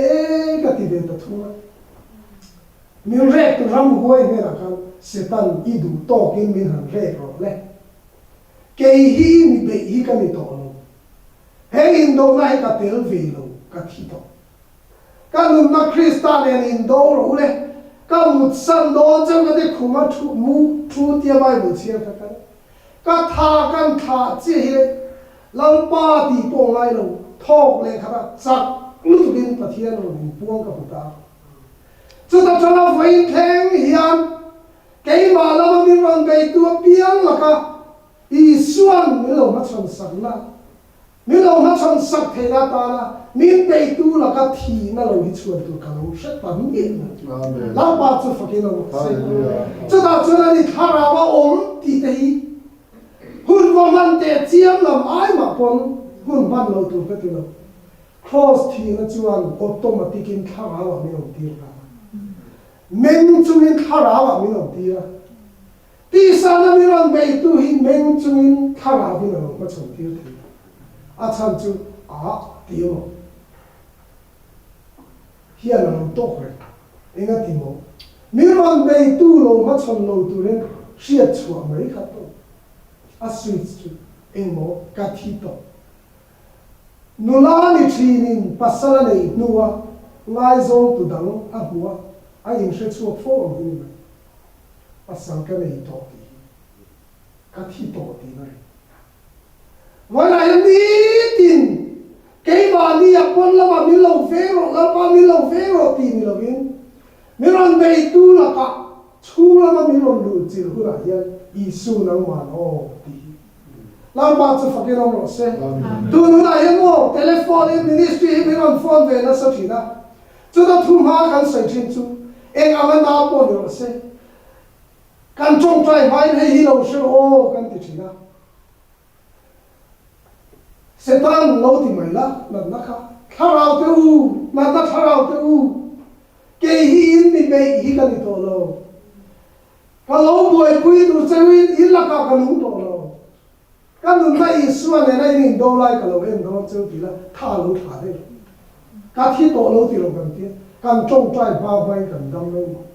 e ka ti ve ta thung a. Min rek tu ramhuai hnenah khan Setan i duh tawkin min han rek rawh le. Kei hi mi beih hi ka ni tawh lo. He indona hi ka tel ve lo, ka thi tawh. Ka nunna Krista nen indo rawh u le, ka mutsan dawn cheu ka ti khuma thu mu thu tia Bible chhiar kha ka Ka tha kan thlah chiah hi le, Lalpa tih pawh ngai lo, thawk leh khatah chak lutukin Pathian rawn inpuang ka hmu ta. Chuta tanga vawiin thleng hian Keimah lama min rawn beitu apiang laka Isua'n min lo hmachhawn sakna, min lo hmachhawn sak theihna atana min beitu laka thihna lo hi chhuan tur ka lo hre ta miah lo. Lalpa chu fakin a rawh se. Chutah chuan ani thlarau a awm tih te hi. Hun va hman teh chiam lam ai mah pawn hun hman lo tur ka ti lo. Kraws thihna chuan automatic in thlarau ah min awm tir nghal a. Meng chungin thlarau ah min awm tir a. Tisana min rawn beitu hi meng chungin thlarau in a lo hmachhawn tir thei a. A chhan chu a ti emaw hian a lo tawk reng. Enga ti maw? Min rawn beitu lo hmachhawn lo turin hriat chhuah mai kha tawk. A switch chu engmaw ka thi tawh. Nula ni thinin pasal a neih hnua ngaizawng tu dang a hmu a, a inhre chhuak fo ang hi ni mai. Pasal ka nei tawh tih hi ka thi tawh tihna ri. Vawiinah hian nitin keimahni a pawn lamah min lo veng rawh, Lalpa min lo veng rawh tih ni lovin min rawn beitu lakah chhung lama min rawn luh chilh hunah hian Isu nangman aw tih hi Lalpa chu fakin awm rawh se. Tun hunah hian maw telephone in ministry hi min rawn phone ve nasa thin a, chuta thu hma kan sawi thin chu eng anga na pawh ni rawh se, kan tawngtai hmain hei hi lo hre rawh aw kan ti thin a. Setan lo ti mai la natna kha thlarau te u, natna thlarau te u, kei hi in mi beih hi ka ni tawh lo. Ka lo buaipui tur cheuin in lakah ka nung tawh lo. Ka nunna Isua nena in indo lai ka lo en dawn cheu tih la tha lo thla daih lo. Ka thi tawh lo ti lo kan tia, kan tawngtai hma hmain kan dam lo maw?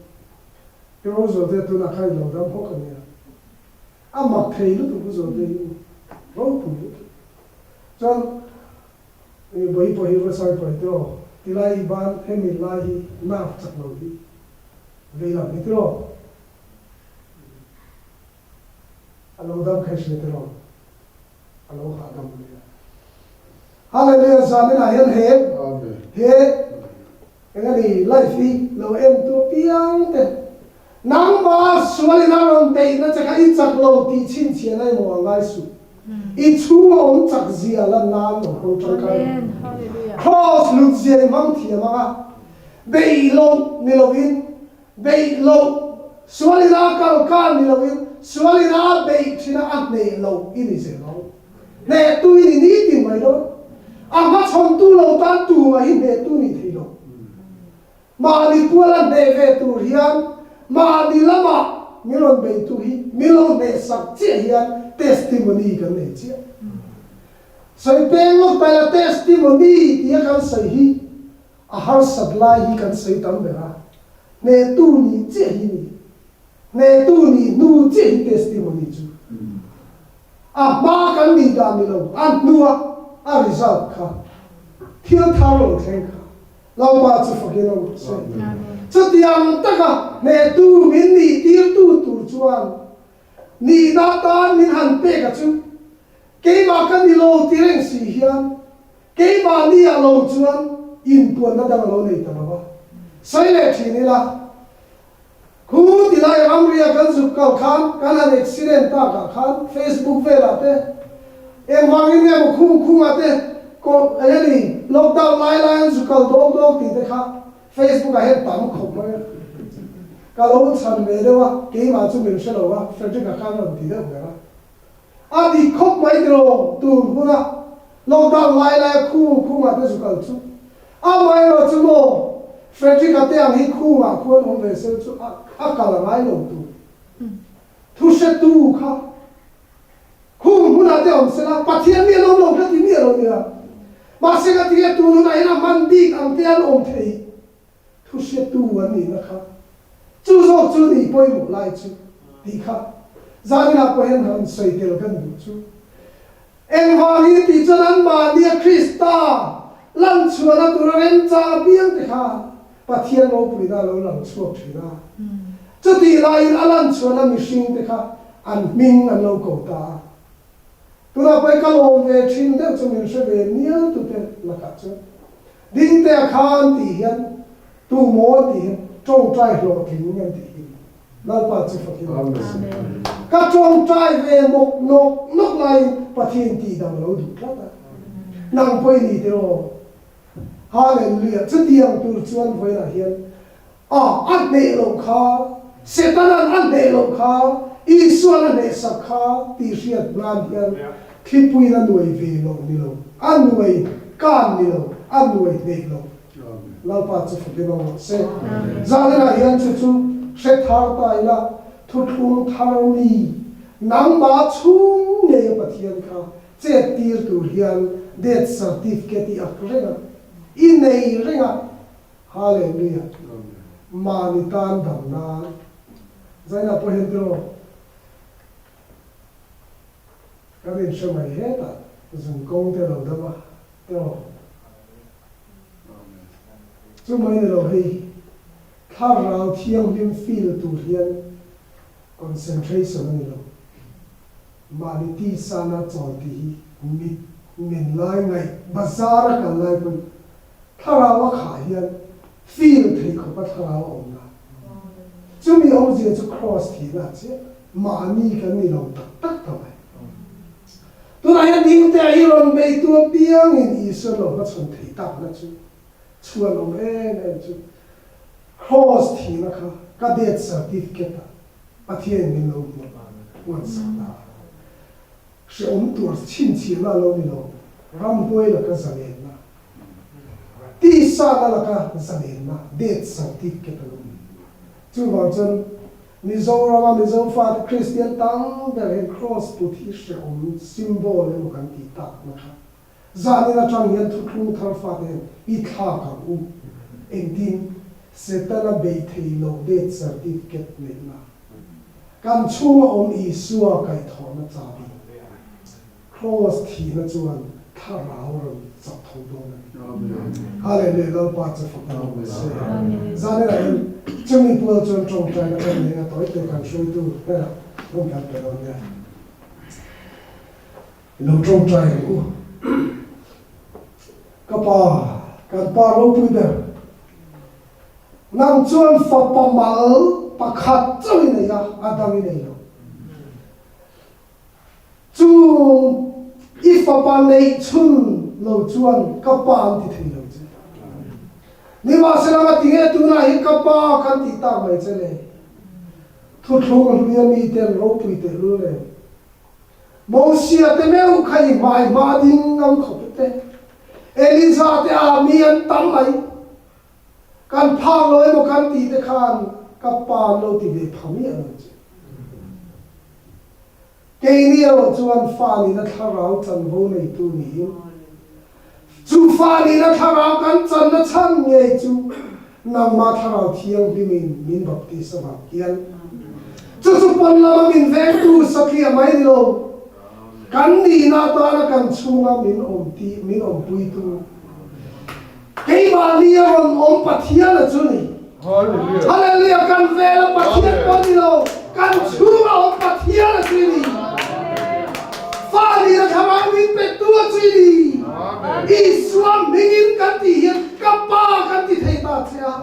Pi Rozualte tunah khan i lo dam hawk a nia. A mak thei lutuk Rozualte hi ropui lutuk. Chuan Bawi pawh hi Ruatsai pawh hi tiraw tilai i ban hemi lai hi nerve chak lo hi vei lam hi tiraw a lo dam kha i hria tiraw a lo hahdam ania. Hallelujah zanin ah hian he he Eng a ni, life hi lo en tu apiang te nangmah sual in a rawn beihna che kha i chak lo tih chhinchhiahna emaw a ngai suh. I chhung a awm chak zia lan nan lo hmang tangkai lo. Kraws lut zia i hmang thiam ang a, beih loh ni lovin, beih loh, sual in a kal kar ni lovin, sual in a beih thin a a hneh loh i ni zel ang. Hnehtu i ni nitin mai dawn. A hmachhawntu lo tan tumah hi hnehtu nih thei lo. Mahni puala hneh ve tur hian mahni lamah min rawn beitu hi min lo hnehsak chiah hian testimony kan nei chiah. Sawi peng lawk ta ila testimony tia kan sawi hi a harsat lai hi kan sawi tam ber a, hnehtu nih chiah hi ni. Hnehtu nih hnu chiah hi testimony chu. A hma kan nih dan ni lo, a hnua a result kha thil thar lo thleng kha Lalpa chu fakin awm rawh se. Chutiang taka hnehtu min nih tirtu tur chuan nihna tan min han pek a chu keimah ka ni lo ti reng si hian keimahni ah lo chuan inpuanna dang a lo nei ta lo va. Sawi leh thin ila. Khu ti lai ramria kan zuk kal khan kan han accident tak ah khan Facebook velah te engvangin nge maw khung khung ah te ko eng a ni lockdown lai lai an zuk kal dawk dawk tih te kha Facebook ah hian tam khawp mai a ka lo chhan ve deuh a keimah chu min hre lo a Frederick a khan rawn ti deuh ber a. A dik khawp mai tiraw tur huna lockdown lai laia khung khungah te zu kal chu. Amaherawh chu maw Frederick-a te ang hi khungah khuan awm ve sel chu a kal a ngai lo tur. Thu hretu kha khung hmunah te awm sela Pathian mi an awm lo kha ti miah lo nia. Mahse ka ti e tun hunah hian a hman bik ang te an awm thei. Thu hriattu an nihna kha chu zawk chu ni pawimawh lai chu tih kha zaninah pawh hian han sawi tel kan duh chu. Engvangin tih chuan anmahnia Krista lan chhuahna tura remchang apiang te kha Pathian ropuina a lo lang chhuak thin a. Chutih laiin a lan chhuahna mihring te kha an hming an lo ko ta a. Tunah pawh i ka lawm ve thin deuh chu min hre ve mial tute lakah chuan Dingtea kha an tih hian tu maw an tih hian tawngtai hlawhtling an tih hi Lalpa chu fakin awm rawh se. Ka tawngtai ve mawk nawk nawk laiin Pathian tih dang a lo duh tlat a. Nang pawh i ni tiraw? Hallelujah! Chutiang tur chuan vawiinah hian a a hneh loh kha, Setana'n a hneh loh kha. Isuan a hnehsak kha tih hriat nan hian thlipuiin a nuai ve loh ni lo, a nuai kan ni lo, a nuai hneih lo. Lalpa chu fakin awm rawh se. Zaninah hian chu chu hre thar ta ila, thuthlung thar mi, nangmah chhung ngei a Pathian kha chet tir tur hian death certificate i ak reng a, i nei reng a. Hallelujah! Mahni tan dam nan. Zainah pawh hian tiraw kan inhre mai hetah zun kawng te lo dam a tiraw. Chu mai ni lo hei thlarau thianghlim feel tur hian concentration a ni lo. Mahni tisana chawl tih hi mit men lai ngaih bazar a kal lai pawn Thlarau a khah hian feel thei khawp a thlarau a awmna. Chumi awmzia chu Kraws thihna a chiah. Mahni kan ni lo tak tak ta mai. Tunah hian dingte a i rawn beitu apiangin Isua lo hmachhawn thei takna chu chhuan awm em em chu Kraws thihna kha ka death certificate ah Pathianin min lo hmuh huansak ta a. Hrehawm tur chhinchhiahna a lo ni lo, ramhuai laka zalenna, tisana laka zalenna, death certificate a lo ni. Chuvang chuan Mizorama Mizo fate Kristian tam ber hian Kraws put hi hrehawm symbol emaw kan tih takna kha zanin atang hian thuthlung thar fate hian i thlak ang u. Engtin? Setana beih theih loh death certificate neihna. Kan chhunga awm Isua kaihthawhna chabi, Kraws thihna chuan thlarau rawn chak tho dawn a ni. Hallelujah, Lalpa chu fak ang rawh se. Zaninah hian chumi pual chuan tawngtaina kan nei a, tawi te kan hruaitu hnenah hun kan pe dawn nia. I lo tawngtai ang u. Ka pa, kan pa ropui ber. Nang chuan fapa mal pakhat chauh i nei a, a dang i nei lo. Chu i fapa neih chhun lo chuan ka pa an ti thei lo che. Nimahsela nga tinge tunah hi ka pa kan tih tak mai che le? Thuthlung hluia miten ropui tehlul nen Mosia te meuh kha i hmai hma ding ngam khawp te, Eliza te ah mi an tam mai. Kan phak lo emaw kan tih te khan ka pa an lo ti ve pha miah lo che. Keini erawh chuan fa nihna thlarau chanvo neitu niin, chu fa nihna thlarau kan channa chhan ngei chu nangmah thlarau thianghlimin min baptis avang hian chu chu pawn lama min vengtu satliah mai ni lo, kan nihna atana kan chhunga min awm tih min awmpuitu Keimahni a rawn awm Pathian a chu ni. Hallelujah! Kan vela Pathian pawh ni lo, kan chhunga awm Pathian a chu ni. Fa nihna thlarau min petu a chu ni. Isua hmingin kan tih hian ka Pa kan ti thei ta che a.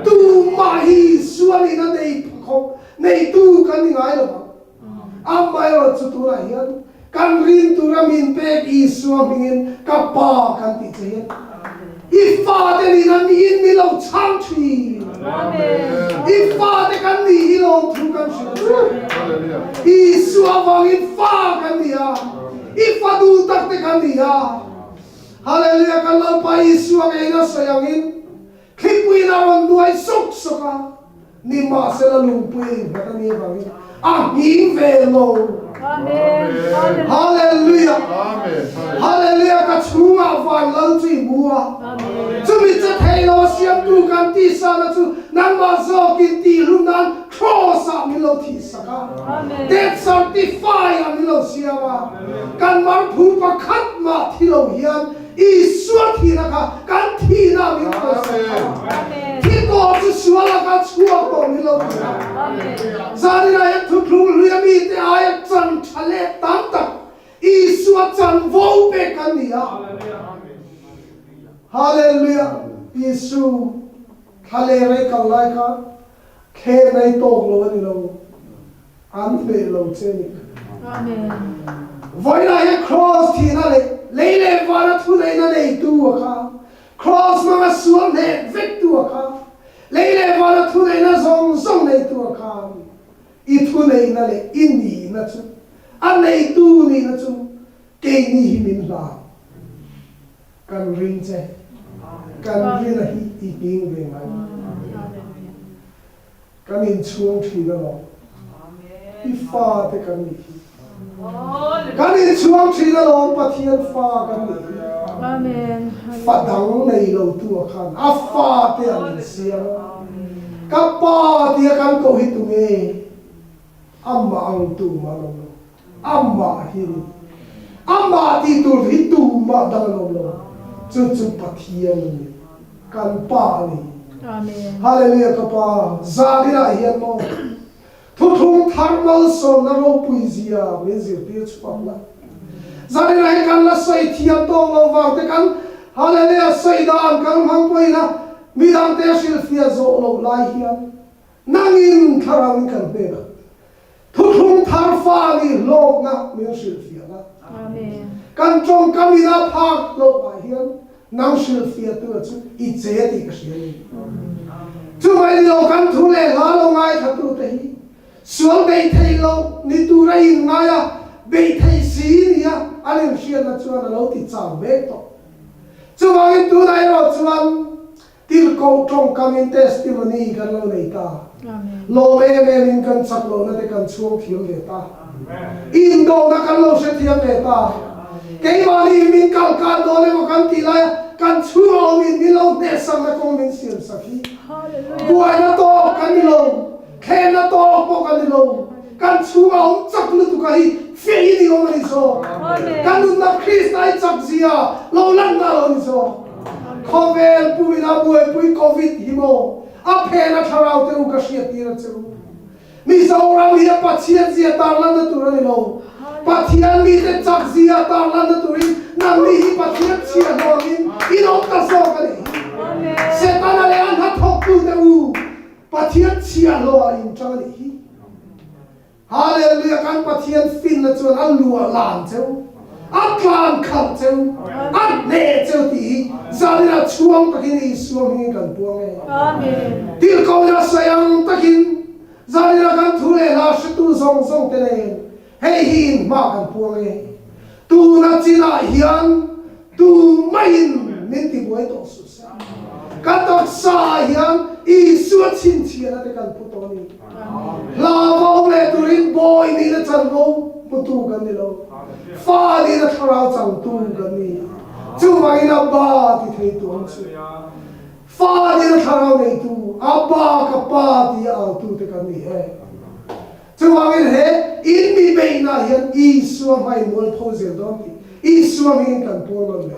Tumah hi Isua nihna nei phawk neitu kan ni ngai lo ang. Amaherawhchu chu tunah hian kan rin tura min pek Isua hmingin ka Pa kan tih che hian i fate nihna miin min lo chhang thin. I fate kan nih hi lawmthu kan hrilh a che. Isua vangin fa kan ni a, i fa duh tak te kan ni a. Hallelujah kan Lalpa Isua ngeiin a sawi angin Thlipuiin a rawn nuai sawk sawk a, nimahsela lungpui a innghat a nih avangin a nghing ve lo. Hallelujah! Hallelujah! Ka chhungah van lal chu i hmu a, chumi che thei lo a siamtu kan tisana chu nangmah zawkin tihhlum nan Kraws-ah min lo thihsak a, death certify-ah min lo siam a, kan marphu pakhat mah thi lo hian Isua thihna kha kan thihna min kalsak a, thi tawh chu sual a kha chhuak tawh min lo ti a. Zaninah hian thuthlung hluia mite aia chan tha leh tam tak Isua chanvo pek kan ni a. Hallelujah! Isu thla leh rei kal lai kha thlen ei tawk lo a ni lo. An hneh lo che ni. Vawiinah hian Kraws thihna leh lei leh vana thuneihna neitu a kha, Kraws hmanga sual hneh vektu a kha, lei leh vana thuneihna zawng zawng neitu a khan. I thuneihna leh i nihna chu, a neitu nihna chu keini hi min hlan. Kan ring che. Kan rina hi i hming ve ngai lo. Kan inchhuang thin alawm. I fate kan nih hi. Kan inchhuang thin alawm Pathian fa kan nih hi. Fa dang nei lo tu ah khan a fate an insiam a. Ka pa tia kan koh hi tunge? Amah ang tumah an awm lo. Amah hi a ni. Amah tih tur hi tumah dang an awm lo. Chu chu Pathian a ni. Kan Pa a ni. Hallelujah ka Pa, zaninah hian maw Thuthlung thar malsawmna ropui zia min zirtir chhuak la. Zaninah hian kan la sawi thiam tawk lo vang te kan Hallelujah sawi dan kan hmang pawhin a midangte hrilhfiah zawh loh lai hian Nangin thlarauin kan hnenah Thuthlung thar fa nih hlawkna min hrilhfiah la. Kan tawngkam in a phak loh ah hian nang hrilhfiahtu chu i che tih ka hria ni. Chuvai ni lo kan thu leh hla lo ngaithlatute hi sual beih theih loh ni tura inngai a, beih theih si nia an inhriatna chuan a lo ti chau mek tawh. Chuvangin tunah erawh chuan Tirhkoh tawngkamin testimony kan lo nei ta. Lawm em emin kan chak lohna te kan chhuang thiam ve ta. Indawhna kan lo hrethiam ve ta. Keimahni min kal kan dawn emaw kan tih laia kan chhung awmin min lo hnehsakna kawng min siamsak hi buaina tawk kan ni lo, thlenna tawk pawh kan ni lo. Kan chhunga awm chak lutuk a hi fiahin i awm a ni zawk. Kan nunna Krista i chak zia lo lanna a lo ni zawk. Khawvel pumina buaipui Covid hi maw a phen a thlarau te u ka hriattir a che u. Mizoram hi a Pathian zia tarlanna tur a ni lo. Pathian mite chak zia tarlanna turin nangni hi Pathian chhia hlawmin in awm ta zawk a ni hi. Setana leh a hnathawktute u Pathian chhiahhlawh ah in tang a nih hi. Hallelujah kan Pathian finna chuan a luah lan cheu, a tlan khalh cheu, a hneh cheu tih hi zanin ah chhuang takin Isua hmingin kan puang e. Tirhkohna sawi ang takin zanin ah kan thu leh hla hretu zawng zawng te nen Hei hi in hma kan puang e. Tuna chinah hian tu maiin min tibuai tawh suh se. Ka taksa ah hian Isua chhinchhiahna te kan phu tawh a ni. Hla va awm leh turin bawi nihna chanvo hmutu kan ni lo. Fa nihna thlarau changtu kan ni. Chuvangin a ba ti thei tu ang chu. Fa nihna thlarau neitu, a ba ka pa tia autu te kan ni e. Chuvangin he in mi beihna hian Isua hmai mualpho zel dawn tih Isua hmingin kan puang nawn leh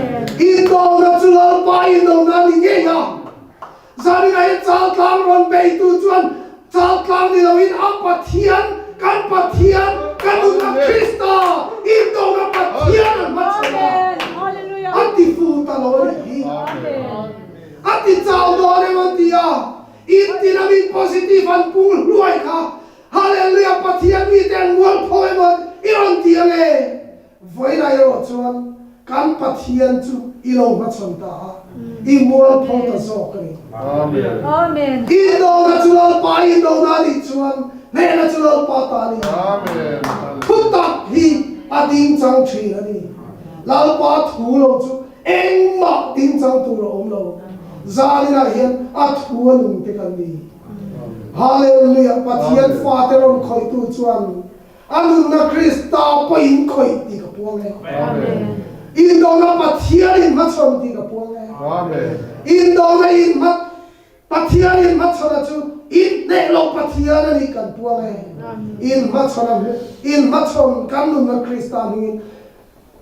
e. Indawhna chu Lalpa indawhna a ni ngei a. Zaninah hian chaltlang rawn beitu chuan chaltlang ni loin a Pathian, kan Pathian, kan nunna Krista indawhna Pathian an hmachhawn a, a ti fu ta lo a nih hi. A ti chau dawn em an ti a. In tina mi positive an pung hluai kha Hallelujah Pathian mite an mualpho emaw i rawn ti ange? Vawiinah erawh chuan kan Pathian chu i lo hmachhawn ta a, i mualpho ta zawk a ni. Amen. Indona chu Lalpa indona a nih chuan hnehna chu Lalpa ta a ni. Thutak hi a dingchang thin a ni. Lalpa thu lo chu Engmah dingchang tur a awm lo. Zaninah hian a thu a nung te kan ni. Hallelujah! Pathian fate rawn khawihtu chuan a nunna Krista pawhin khawih tih ka puang e. Indona Pathian in hmachhawn tih ka puang e. Indona in hma Pathian in hmachhawn a chu in hneh loh Pathian a nih kan puang e. In hmachhawn a in hmachhawn kan nunna Krista hmingin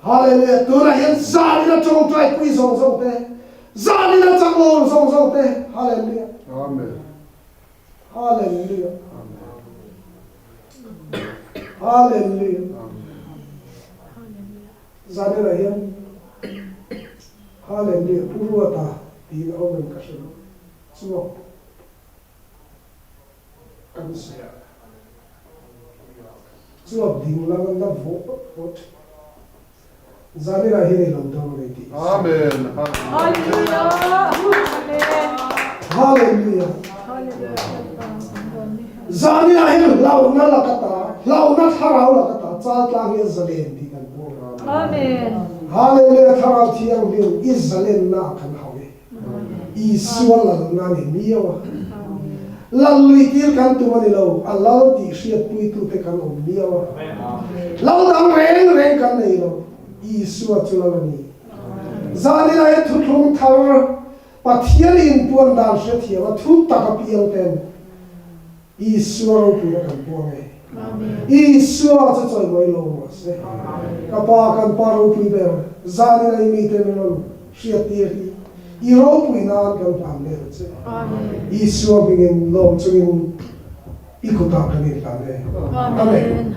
Hallelujah! Tunah hian zanin a tawngtai pui zawng zawng te, zanin a chakawm zawng zawng te, Hallelujah! Amen. Hallelujah! Hallelujah! Zaninah hian Hallelujah! Pu Ruata tiin a awm em ka hre lo. Chuak. Kan sawi a, chuap ding lam an la vawh vawh thin. Zaninah hian i lo dang leh tih i sawi. Hallelujah! Zaninah hian. Hlauhna laka ta, hlauhna thlarau laka ta Chaltlang hi a zalen tih kan puang. Amen. Hallelujah Thlarau Thianghlim i zalenna ah kan hauh e. Isua lalna a ni miau a. Lal lui tir kan tum a ni lo, a lal tih hriatpuitute kan awm miau a. Lal dang reng reng kan nei lo, Isua chu lal a ni. Zanin ah hian thuthlung thar Pathian inpuan dan hrethiam a thu tak apiang ten Isua ropuina kan puang e. Isua chu chawimawi lo mah se. Ka Pa, kan Pa ropui ber, zanin a i mite min rawn hriattir hi i ropui nan kan hlan vel a che. Isua hmingin lawm chungin i kutah kan inhlan e. Amen.